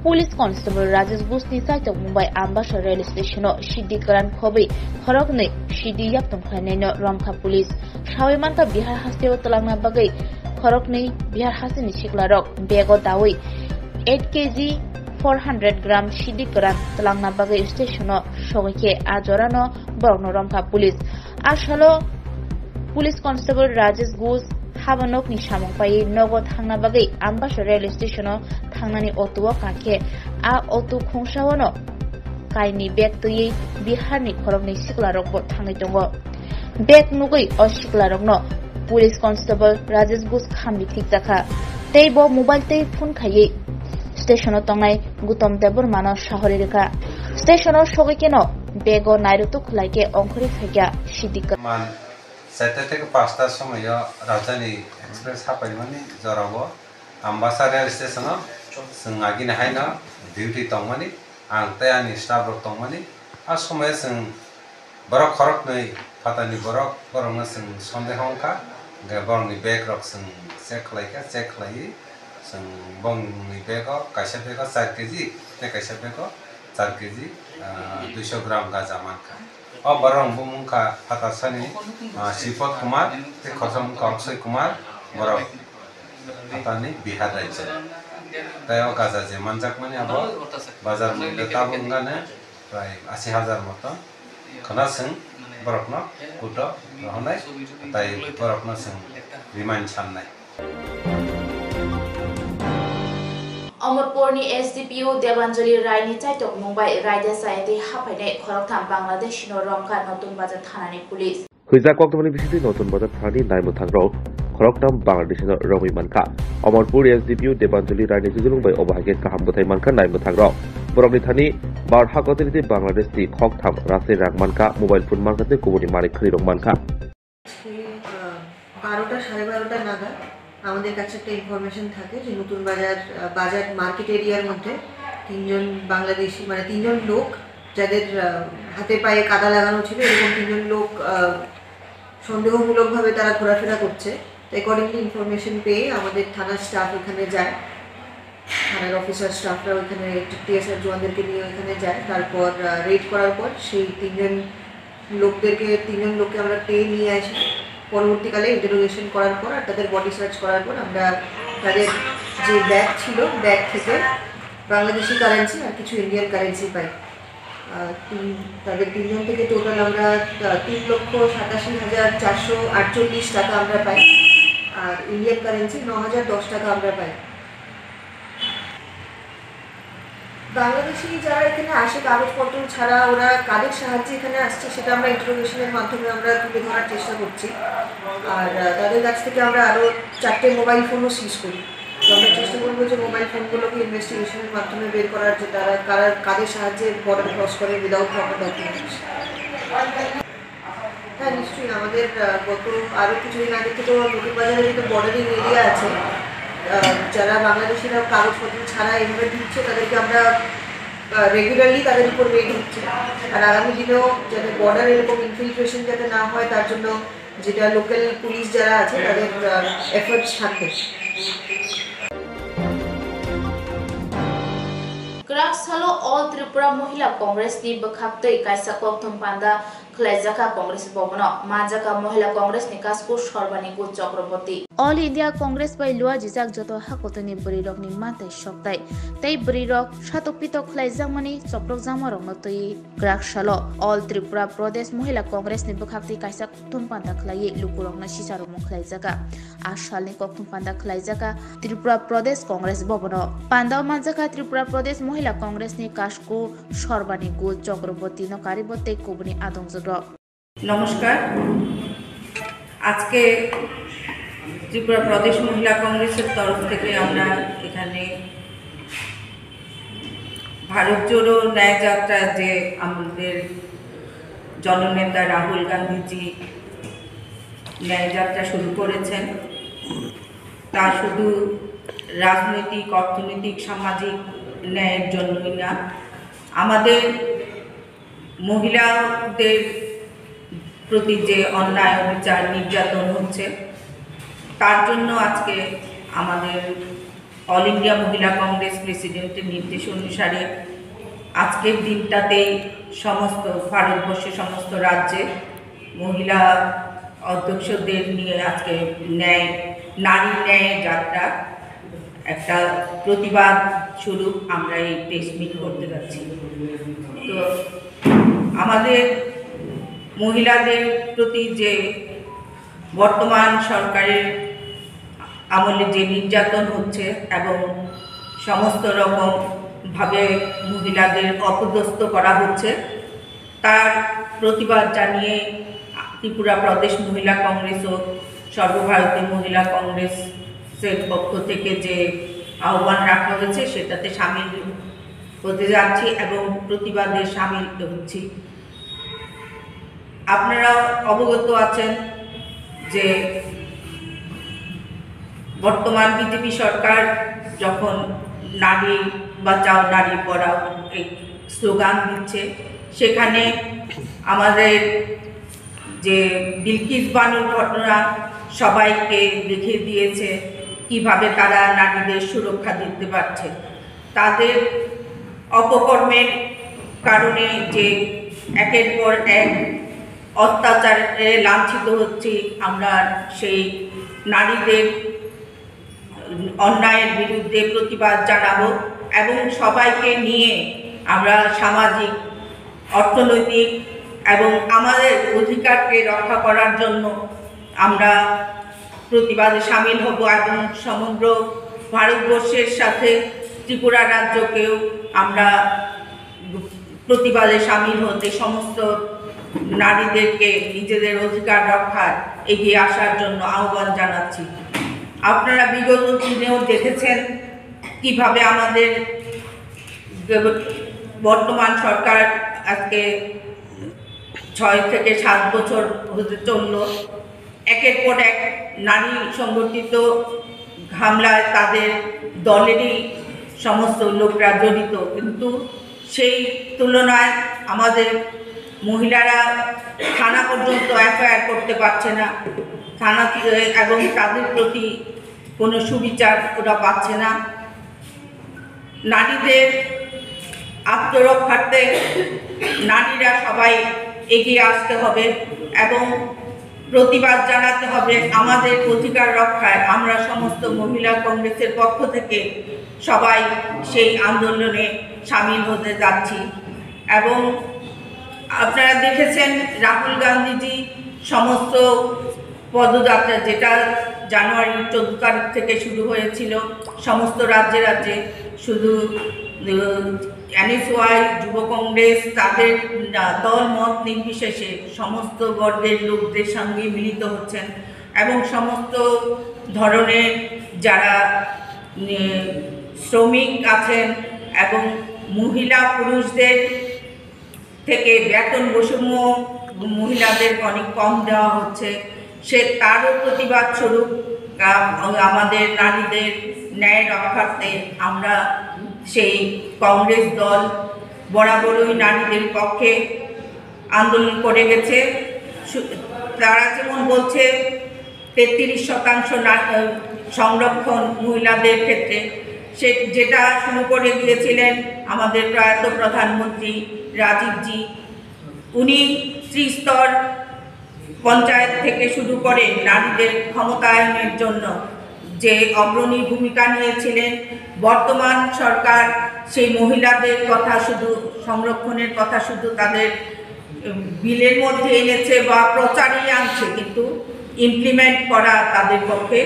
Police Constable Rajesh Ghosh ni chaitokmung bai Ambassa Rail Station o sidi kwran khobwi khoroknwi sidi yaktung khlainaino romkha police. Sawi mankha Bihar hasteo twlangna bagwi khoroknwi Bihar hasteni siklarok bego dawi eight K G four hundred gram sidi kwran twlangna bagwi station o sogwi khe a jorano borokno romkha police. A salo Police Constable Rajesh Ghosh habanokni samung paiwi nogo thangna bagwi Ambassa Rail Station o thangnani auto o kakhe a auto khungsaono kaini bag twiwi Biharni khoroknwi siklarokbo thangwi tongo. Bag nugwi o siklarokno Police Constable Rajesh Ghosh khambi thikjakha tei bo mobile tei phone khaiwi station o tongnai Gutom Debbarmano sahori rwkha. Station o sogwi kheno bego nairutuk khlai khe ongkhorwi phaikha sidi kwran. Man, chaita theke pasta somoio Rajdhani Express hapaimani jorao Ambassa rail station o chwng agini haino duty tongmani, ang tei ani staff rok tongmani. A somoio chwng borok khoroknwi phatarni borok, borokno chwng sondeho wngkha, hwnkhe borokni bag rok chwng check khlaikha, check khlaiwi chwng bongni bag o, kaisa bag o char K G tei kaisa bag o char K G, ah, duiso gram gaja mankha. O borok bumung wngkha phatarsani, ah, Sripod Kumar tei khoroksa wngkha Akshay Kumar, borok phatarni Bihar rajyo. Tei o gaja je manjakmani abo bazar mulya tabuk wngkha ne prai asi hajar moto. Khwna chwng borokno kuto rohornai, tai borokno chwng remand sannai. Omorpurni S D P O Debanjali Raini chaitokmung bai raida chaya tei haphainai khoroktham Bangladeshino romkha Notun Bazar thanani police. Hwijak koktwmani bisingtwi Notun Bazar thanani naimwthangrok khoroktham Bangladeshino romwi mankha. Omorpur S D P O Debanjali Raini jujulung bai obo hai khe kaham bwthai mankha naimwthangrok. Borokni thani Bharat hakotorni tei Bangladeshni khoktham rase rang mankha, mobile phone mankha tei kubuni manwi khwnirok mankha. সেই, আহ, বারোটা, সাড়ে বারোটা নাগাদ আমাদের কাছে একটা ইনফরমেশন থাকে যে নতুন বাজার, আহ, বাজার মার্কেট এরিয়ার মধ্যে তিনজন বাংলাদেশি, মানে তিনজন লোক যাদের, আহ, হাতে পায়ে কাদা লাগানো ছিল, এরকম তিনজন লোক, আহ, সন্দেহমূলকভাবে তারা ঘোরাফেরা করছে। তো অ্যাকর্ডিংলি ইনফরমেশন পেয়ে আমাদের থানার স্টাফ ওখানে যায়, থানার অফিসার স্টাফরা ওখানে টিএসআর জওয়ানদেরকে নিয়ে ওখানে যায়। তারপর, আহ, রেড করার পর সেই তিনজন লোকদেরকে, তিনজন লোককে আমরা পেয়ে নিয়ে আসি। পরবর্তীকালে ইন্টারোগেশন করার পর আর তাদের বডি সার্চ করার পর আমরা তাদের যে ব্যাগ ছিল, ব্যাগ থেকে বাংলাদেশি কারেন্সি আর কিছু ইন্ডিয়ান কারেন্সি পাই। আহ, তিন, তাদের তিনজন থেকে টোটাল আমরা, আহ, তিন লক্ষ সাতাশি হাজার চারশো আটচল্লিশ টাকা আমরা পাই, আর ইন্ডিয়ান কারেন্সি ন হাজার দশ টাকা আমরা পাই। বাংলাদেশি যারা এখানে আসে কাগজপত্র ছাড়া, ওরা কাদের সাহায্যে এখানে আসছে সেটা আমরা ইন্টারোগেশনের মাধ্যমে আমরা তুলে ধরার চেষ্টা করছি। আর, আহ, তাদের কাছ থেকে আমরা আরও চারটে মোবাইল ফোনও সিজ করি। তো আমরা চেষ্টা করবো যে মোবাইল ফোনগুলোকে ইনভেস্টিগেশনের মাধ্যমে বের করার, যে তারা কারা, কাদের সাহায্যে বর্ডার ক্রস করে উইদাউট প্রপার ডকুমেন্টস। হ্যাঁ, নিশ্চয়ই। আমাদের, আহ, গত আরও কিছুদিন আগে থেকে নতুন বাজারে যেহেতু বর্ডারিং এরিয়া আছে, আহ, যারা বাংলাদেশিরা কাগজপত্র ছাড়া এভাবে ঢুকছে, তাদেরকে আমরা, আহ, রেগুলারলি তাদের উপর রেড হচ্ছে। আর আগামী দিনেও যাতে বর্ডার এরকম ইনফিলট্রেশন যাতে না হয়, তার জন্য যেটা লোকাল পুলিশ যারা আছে, তাদের, আহ, এফোর্টস থাকবে। Kwrak salo All Tripura Mohila Congress ni bwkhaktwi kaisa kokthum panda khwlaijakha Congress bhavan o. Manjakha Mohila Congress ni kasku Sorbani Guj Chakraborty. All India Congress bai lua jijak joto hakotorni bwrwirokni mantai soktai tei bwrwirok satok pitok khwlaijakmani choprokjakmarokno twiwi kwrak salo All Tripura Pradesh Mohila Congress ni bwkhaktwi kaisa kokthum panda khwlaiwi lukurokno sicharokmung khwlaijaga. A salni kokthum panda khwlaijaga Tripura Pradesh Congress bhavan o. Panda o manjakha Tripura Pradesh Mohila Congress ni kasku Sorbani Guj Chakraborty no karibo tei kubuni adongjwk rok. নমস্কার। আজকে ত্রিপুরা প্রদেশ মহিলা কংগ্রেসের তরফ থেকে আমরা এখানে ভারত জোড়ো ন্যায় যাত্রা, যে আমাদের জননেতা রাহুল গান্ধীজি ন্যায় যাত্রা শুরু করেছেন, তা শুধু রাজনৈতিক, অর্থনৈতিক, সামাজিক ন্যায়ের জন্যই না, আমাদের মহিলাদের প্রতি যে অন্যায়, অবিচার, নির্যাতন হচ্ছে, তার জন্য আজকে আমাদের অল ইন্ডিয়া মহিলা কংগ্রেস প্রেসিডেন্টের নির্দেশ অনুসারে আজকের দিনটাতেই সমস্ত ভারতবর্ষের সমস্ত রাজ্যে মহিলা অধ্যক্ষদের নিয়ে আজকে ন্যায়, নারী ন্যায় যাত্রা, একটা প্রতিবাদ স্বরূপ আমরা এই প্রেস মিট করতে যাচ্ছি। তো আমাদের মহিলাদের প্রতি যে বর্তমান সরকারের আমলে যে নির্যাতন হচ্ছে এবং সমস্ত রকম ভাবে মহিলাদের অপদস্থ করা হচ্ছে, তার প্রতিবাদ জানিয়ে ত্রিপুরা প্রদেশ মহিলা কংগ্রেস ও সর্বভারতীয় মহিলা কংগ্রেসের পক্ষ থেকে যে আহ্বান রাখা হয়েছে, সেটাতে সামিল হতে যাচ্ছি এবং প্রতিবাদে সামিল হচ্ছি। আপনারা অবগত আছেন যে বর্তমান বিজেপি সরকার যখন নারী বাঁচাও, নারী পড়াও এই স্লোগান দিচ্ছে, সেখানে আমাদের যে বিলকিস বানুর ঘটনা সবাইকে দেখিয়ে দিয়েছে কিভাবে তারা নারীদের সুরক্ষা দিতে পারছে। তাদের অপকর্মের কারণে যে একের পর এক অত্যাচারে লাঞ্ছিত হচ্ছি, আমরা সেই নারীদের অন্যায়ের বিরুদ্ধে প্রতিবাদ জানাবো এবং সবাইকে নিয়ে আমরা সামাজিক, অর্থনৈতিক এবং আমাদের অধিকারকে রক্ষা করার জন্য আমরা প্রতিবাদে সামিল হব এবং সমগ্র ভারতবর্ষের সাথে ত্রিপুরা রাজ্যকেও আমরা প্রতিবাদে সামিল হতে সমস্ত নারীদেরকে নিজেদের অধিকার রক্ষায় এগিয়ে আসার জন্য আহ্বান জানাচ্ছি। আপনারা বিগত দিনেও দেখেছেন কিভাবে আমাদের বর্তমান সরকার আজকে ছয় থেকে সাত বছর হতে চলল, একের পর এক নারী সংগঠিত হামলায় তাদের দলেরই সমস্ত লোকরা জড়িত, কিন্তু সেই তুলনায় আমাদের মহিলারা থানা পর্যন্ত এফআইআর করতে পারছে না, থানা থেকে, এবং তাদের প্রতি কোনো সুবিচার ওরা পাচ্ছে না। নারীদের আত্মরক্ষার্থে নারীরা সবাই এগিয়ে আসতে হবে এবং প্রতিবাদ জানাতে হবে। আমাদের অধিকার রক্ষায় আমরা সমস্ত মহিলা কংগ্রেসের পক্ষ থেকে সবাই সেই আন্দোলনে সামিল হতে যাচ্ছি। এবং আপনারা দেখেছেন, রাহুল গান্ধীজি সমস্ত পদযাত্রা, যেটা জানুয়ারির চোদ্দ তারিখ থেকে শুরু হয়েছিল, সমস্ত রাজ্যে রাজ্যে শুধু, উম, এনএসওয়াই, যুব কংগ্রেস, তাদের, আহ, দল মত নির্বিশেষে সমস্ত বর্গের লোকদের সঙ্গে মিলিত হচ্ছেন এবং সমস্ত ধরনের যারা, উম, শ্রমিক আছেন এবং মহিলা পুরুষদের থেকে বেতন বৈষম্য, মহিলাদের অনেক কম দেওয়া হচ্ছে, সে তারও প্রতিবাদ স্বরূপ, আহ, আমাদের নারীদের ন্যায় রক্ষার্থে আমরা সেই কংগ্রেস দল বরাবরই নারীদের পক্ষে আন্দোলন করে গেছে। সু-, তারা যেমন বলছে, তেত্রিশ শতাংশ না-, আহ, সংরক্ষণ মহিলাদের ক্ষেত্রে, সে যেটা শুরু করে দিয়েছিলেন আমাদের প্রয়াত প্রধানমন্ত্রী রাজীবজি। উনি ত্রিস্তর পঞ্চায়েত থেকে শুরু করে নারীদের ক্ষমতায়নের জন্য যে অগ্রণী ভূমিকা নিয়েছিলেন, বর্তমান সরকার সেই মহিলাদের কথা শুধু, সংরক্ষণের কথা শুধু তাদের, উম, বিলের মধ্যে এনেছে বা প্রচারেই আনছে, কিন্তু ইমপ্লিমেন্ট করা তাদের পক্ষে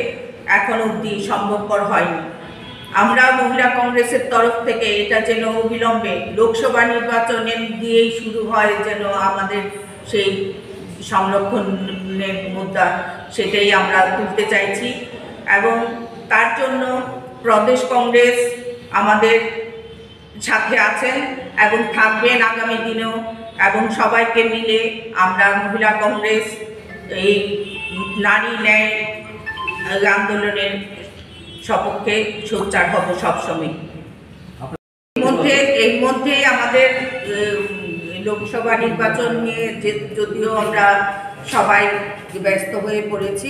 এখন অবধি সম্ভবপর হয়নি। আমরা মহিলা কংগ্রেসের তরফ থেকে এটা যেন অবিলম্বে লোকসভা নির্বাচনের দিয়েই শুরু হয়, যেন আমাদের সেই সংরক্ষণের মুদ্রা, সেটাই আমরা তুলতে চাইছি। এবং তার জন্য প্রদেশ কংগ্রেস আমাদের সাথে আছেন এবং থাকবেন আগামী দিনেও, এবং সবাইকে মিলে আমরা মহিলা কংগ্রেস এই নারী ন্যায় আন্দোলনের সপক্ষে সোচ্চার হব সবসময়। মধ্যে, এর মধ্যেই আমাদের, উম, লোকসভা নির্বাচন নিয়ে যে, যদিও আমরা সবাই ব্যস্ত হয়ে পড়েছি,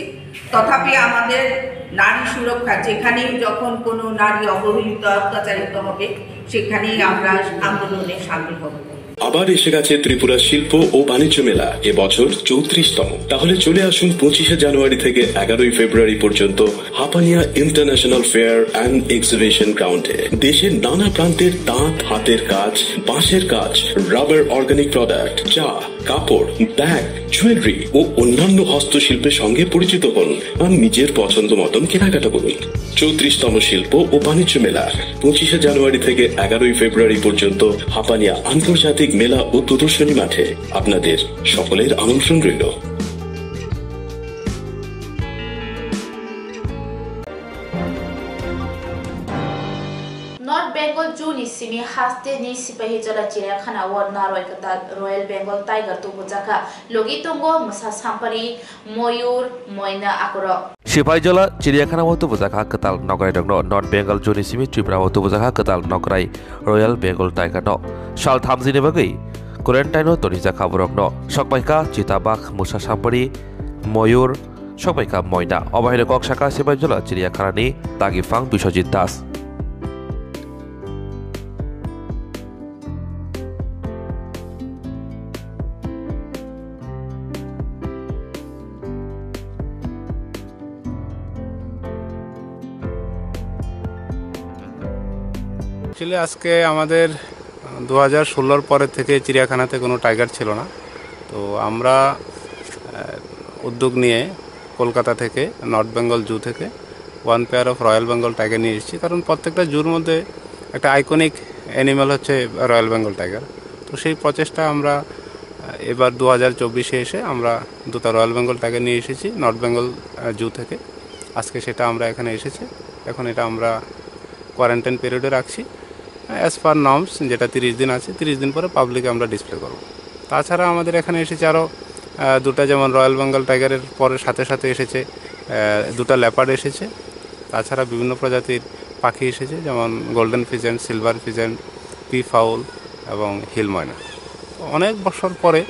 তথাপি আমাদের নারী সুরক্ষা, যেখানেই যখন কোনো নারী অবহেলিত, অত্যাচারিত হবে, সেখানেই আমরা আন্দোলনে সামিল হব। আবার এসে গেছে ত্রিপুরা শিল্প ও বাণিজ্য মেলা, এবছর চৌত্রিশতম। তাহলে চলে আসুন পঁচিশে জানুয়ারি থেকে এগারোই ফেব্রুয়ারি পর্যন্ত Hapania international fair and exhibition গ্রাউন্ডে। দেশের নানা প্রান্তের তাঁত, হাতের কাজ, বাঁশের কাজ, রাবার, অর্গানিক প্রোডাক্ট, চা, কাপড়, ব্যাগ, জুয়েলারি ও অন্যান্য হস্তশিল্পের সঙ্গে পরিচিত হন আর নিজের পছন্দ মতন কেনাকাটা করুন। চৌত্রিশতম শিল্প ও বাণিজ্য মেলা পঁচিশে জানুয়ারি থেকে এগারোই ফেব্রুয়ারি পর্যন্ত হাপানিয়া আন্তর্জাতিক মেলা ও প্রদর্শনী মাঠে। আপনাদের সকলের আমন্ত্রণ রইল। North Bengal Zoo ni simi haste ni Sipahijola chiriyakhana o narwai kwtal Royal Bengal Tiger tubujakha. Logi tongo mwsa sampari, moyur, moina akorok. Sipahijola chiriyakhana o tubujakha kwtal nokrai rokno. North Bengal Zoo ni simi Tripura o tubujakha kwtal nokrai Royal Bengal Tiger no. Sal thamjini bagwi quarantine o tonijakha borokno. Sokpaikha chitabak, mwsa sampari, moyur, sokpaikha moina. Obo haino kok sakha Sipahijola chiriyakhana ni dagi phang Biswajit Das. Actually, আজকে আমাদের দু হাজার ষোলোর পরে থেকে চিড়িয়াখানাতে কোনো টাইগার ছিল না। তো আমরা, আহ, উদ্যোগ নিয়ে কলকাতা থেকে, নর্থ বেঙ্গল জু থেকে one pair of royal Bengal tiger নিয়ে এসেছি, কারণ প্রত্যেকটা জুর মধ্যে একটা আইকনিক অ্যানিমাল হচ্ছে রয়্যাল বেঙ্গল টাইগার। তো সেই প্রচেষ্টা আমরা, আহ, এবার দু হাজার চব্বিশে এসে আমরা দুটো রয়্যাল বেঙ্গল টাইগার নিয়ে এসেছি নর্থ বেঙ্গল, আহ, জু থেকে। আজকে সেটা আমরা এখানে এসেছে, এখন এটা আমরা কোয়ারেন্টাইন পিরিয়ডে রাখছি। অ্যাজ পার নর্মস, যেটা তিরিশ দিন আছে, তিরিশ দিন পরে পাবলিকে আমরা ডিসপ্লে করব। তাছাড়া আমাদের এখানে এসেছে আরও, আহ, দুটো, যেমন রয়্যাল বেঙ্গল টাইগারের পরে সাথে সাথে এসেছে, আহ, দুটো লেপার্ড এসেছে। তাছাড়া বিভিন্ন প্রজাতির পাখি এসেছে, যেমন golden pheasant, silver pheasant, P foul এবং হিল ময়না। তো অনেক বছর পরে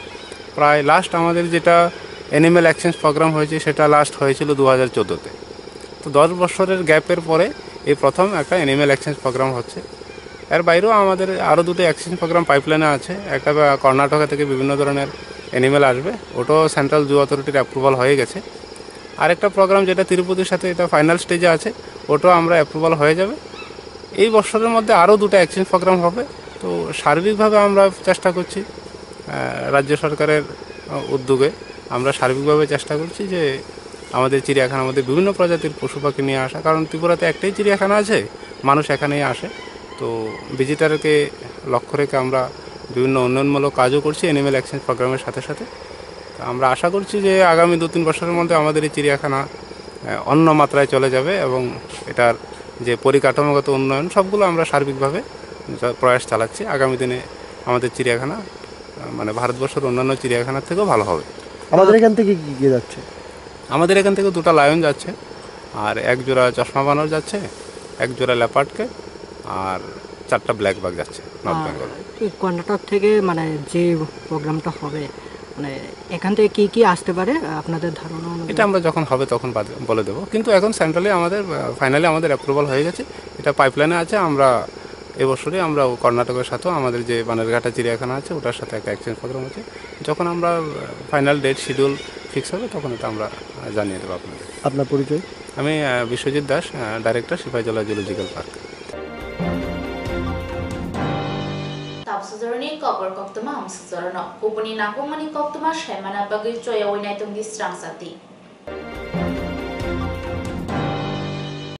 প্রায় লাস্ট আমাদের যেটা অ্যানিম্যাল এক্সচেঞ্জ প্রোগ্রাম হয়েছে, সেটা লাস্ট হয়েছিল দু হাজার চোদ্দোতে। তো দশ বছরের গ্যাপের পরে এই প্রথম একটা অ্যানিম্যাল এক্সচেঞ্জ প্রোগ্রাম হচ্ছে। এর বাইরেও আমাদের আরও দুটো এক্সচেঞ্জ প্রোগ্রাম পাইপলাইনে আছে। একটা, আহ, কর্ণাটকা থেকে বিভিন্ন ধরনের অ্যানিম্যাল আসবে, ওটাও সেন্ট্রাল জু অথরিটির অ্যাপ্রুভাল হয়ে গেছে। আরেকটা প্রোগ্রাম যেটা তিরুপতির সাথে, এটা ফাইনাল স্টেজে আছে, ওটাও আমরা অ্যাপ্রুভাল হয়ে যাবে। এই বছরের মধ্যে আরও দুটো এক্সচেঞ্জ প্রোগ্রাম হবে। তো সার্বিকভাবে আমরা চেষ্টা করছি, আহ, রাজ্য সরকারের, আহ, উদ্যোগে আমরা সার্বিকভাবে চেষ্টা করছি যে আমাদের চিড়িয়াখানার মধ্যে বিভিন্ন প্রজাতির পশু পাখি নিয়ে আসা, কারণ ত্রিপুরাতে একটাই চিড়িয়াখানা আছে, মানুষ এখানেই আসে। তো ভিজিটারকে লক্ষ্য রেখে আমরা বিভিন্ন উন্নয়নমূলক কাজও করছি অ্যানিম্যাল এক্সচেঞ্জ প্রোগ্রামের সাথে সাথে। তো আমরা আশা করছি যে আগামী দু তিন বছরের মধ্যে আমাদের এই চিড়িয়াখানা, আহ, অন্য মাত্রায় চলে যাবে এবং এটার যে পরিকাঠামোগত উন্নয়ন, সবগুলো আমরা সার্বিকভাবে যা-, প্রয়াস চালাচ্ছি। আগামী দিনে আমাদের চিড়িয়াখানা, আহ, মানে ভারতবর্ষের অন্যান্য চিড়িয়াখানার থেকেও ভালো হবে। আমাদের এখান থেকে কি কি যাচ্ছে? আমাদের এখান থেকে দুটো লায়ন যাচ্ছে, আর এক জোড়া চশমা বানর যাচ্ছে, এক জোড়া লেপার্ড কেট, আর চারটা ব্ল্যাক বাঘ যাচ্ছে নর্থ আর বেঙ্গল। এই কর্ণাটক থেকে, মানে, যে প্রোগ্রামটা হবে, মানে, এখান থেকে কি কি আসতে পারে আপনাদের ধারণা অনুযায়ী? এটা আমরা যখন হবে তখন বাদ-, বলে দেবো, কিন্তু এখন সেন্ট্রালি আমাদের, আহ, ফাইনালি আমাদের অ্যাপ্রুভাল হয়ে গেছে, এটা পাইপলাইনে আছে। আমরা এবছরই আমরা কর্ণাটকের সাথেও আমাদের যে বানারঘাটা চিড়িয়াখানা আছে, ওটার সাথে একটা এক্সচেঞ্জ প্রোগ্রাম আছে। যখন আমরা, আহ, ফাইনাল ডেট শিডিউল ফিক্স হবে, তখন এটা আমরা, আহ, জানিয়ে দেবো আপনাদের। আপনার পরিচয়? আমি, আহ, বিশ্বজিৎ দাস, আহ, director Sepahijala zoological park. Tabsajorni kobor koktwma hamsajorno kubuni nangkukmani koktwma saimana bagwi choyawi naitongdi srang chati.